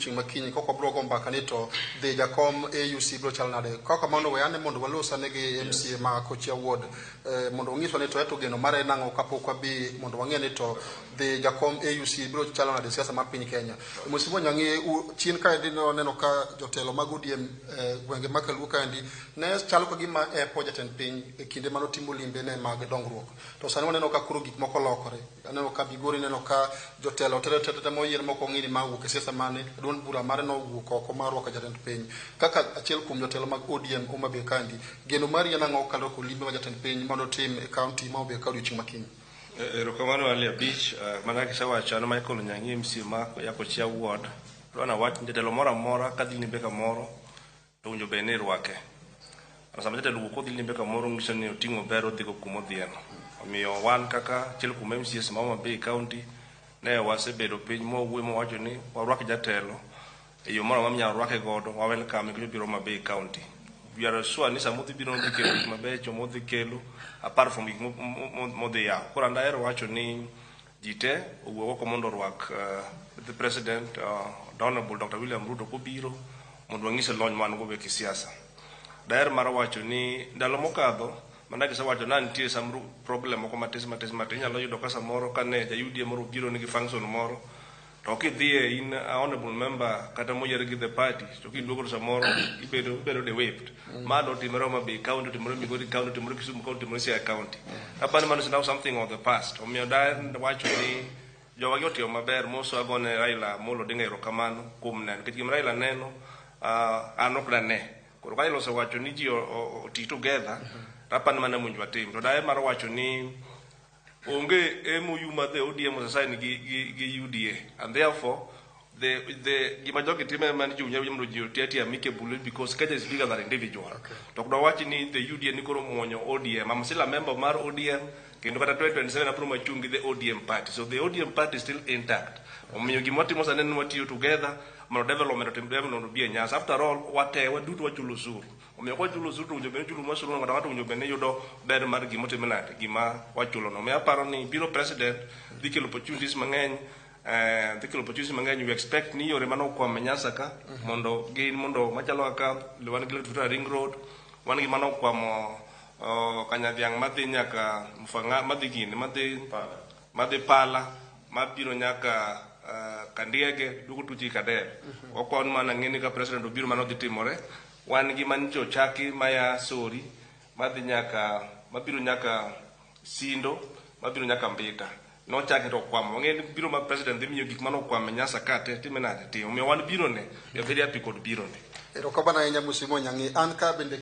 Chieng' makinyi kok wabro go mbaka ni to dhi jakom AUC bro chal nade. Kaka kamano we ane mondo walos ane gi MCA ma Kochia Ward mondo onyiswa ni to eto geno mare en ang'o kapok wabi mondo wang'e ni to dhi jakom AUC bro chalo nade e siasa mar piny Kenya. Mheshimiwa Nyang'i, chien kaendi ne waneno ka jotelo mag ODM gwenge ma Kaluo kaendi ne chalo ka gima epo jatend piny e kinde mane otimo limbe ne mag dongruok. To sani waneno ka koro gik moko lokore. Aneno ka Migori neno ka jotelo te te te moyier mok ong'e ni ma owuok e siasa mane, duond bura mare nowuok oko mar rwako jatend piny. Kaka achiel kuom jotelo mag ODM Homa Bay kaendi, geno mari en ang'o kaluwore kod limbe ma jatend piny mondo otim e kaunti ma Homa Bay ka odiochieng' ma kiny? Erokamano Ali Abich, mana kaka isewacho an Michael Nyangi MCA ma Yakochia Ward. Adwa nawach ni jatelo moro amora kadhi limbe kamoro to owinjo bed ni irwake. To sama jatelo wuok odhi limbe kamoro nyiso ni oting'o ber odhigo kuma odhiyeno. Omiyo wan kaka achiel kuom MCAs ma Homa Bay County ne wasebedo piny mwawuoyo mwawacho ni warwak jatelo e yo moro amora minyalo rwake godo, wa welcome nikech obiro Homa Bay County. We are sure ni sama odhi biro odhi kelo gik mabecho modhi kelo apart from gik modhi yawo. Koro an dahero wacho ni ji te owuog oko mondo orwak the president the Honorable Dr. William Ruto kobiro mondo wanyise lony ma wan go e kisiasa. Daher mar wacho ni ndalo mokadho mana gisewacho na nitie some problem moko matis matis matin inyalo yudo ka samoro kane ja UDA moro obiro nigi function moro to kidhiye in a honorable member kata moyier gi the party to kiduogo to samoro ibedo the whipped. Ma notimore Homa Bay County, otimore Migori County, otimore Kisumu County, otimore Siaya County. Apani mano is now something of the past. Omiyo daher wacho ni jowagi otimo maber moso agone Raila Amolo Odinga erokamano kuom neno nikech gima Raila neno an ok dane. Koro ka Raila osewacho ni ji oti together to apani mano ema owinjo watim. To daher mar wacho ni onge MOU ma the ODM osesign gi UDA and therefore the gima jogi timo en mana ni ji owinjo mondo ji oti atiya amicably because Kenya is bigger than individual. To ok dwawach ni the UDA ni koro muonyo ODM. I'm still a member mar ODM kendo kata 2027 abiro machung' gi the ODM party. So the ODM party is still intact. Omiyo gima watimo sani en ni watiyo together mondo development otim development obi e nyasi. After all, wate waduto wachulo osuru. Omiyo ka wachulo osuru to owinjo bed ni chulo mwasulo ng'ato ng'ato owinjo bed ni yudo ber mar gima otim nade gima wachulo no. Omiyo aparo ni biro president dhi kelo opportunities mang'eny dhi kelo opportunities mang'eny. We expect ni yore mane okwamo e Nyasa ka mondo gin mondo machalo kaka wan gi Lake Ring Road, wan gi mane okwamo Kanyadhiang' madhi nyaka Mfang'a madhi gini madhi Pala mabiro nyaka Kandiege duogo tuchi Kader. Wakwayo ni mana ng'e ni ka president obiro mano dhi timore. Wan gi manyicho ochaki maya Sori madhi nyaka mabiro nyaka Sindo mabiro nyaka Mbita. Nochaki to okwamo. Wang'e ni biro mar president dhi miyo gik mane okwamo e Nyasa ka te time nade timo. Omiyo wan biro ne, we are very happy kod biro ne. Erokamano ahinya Mheshimiwa Nyang'i. An ka bende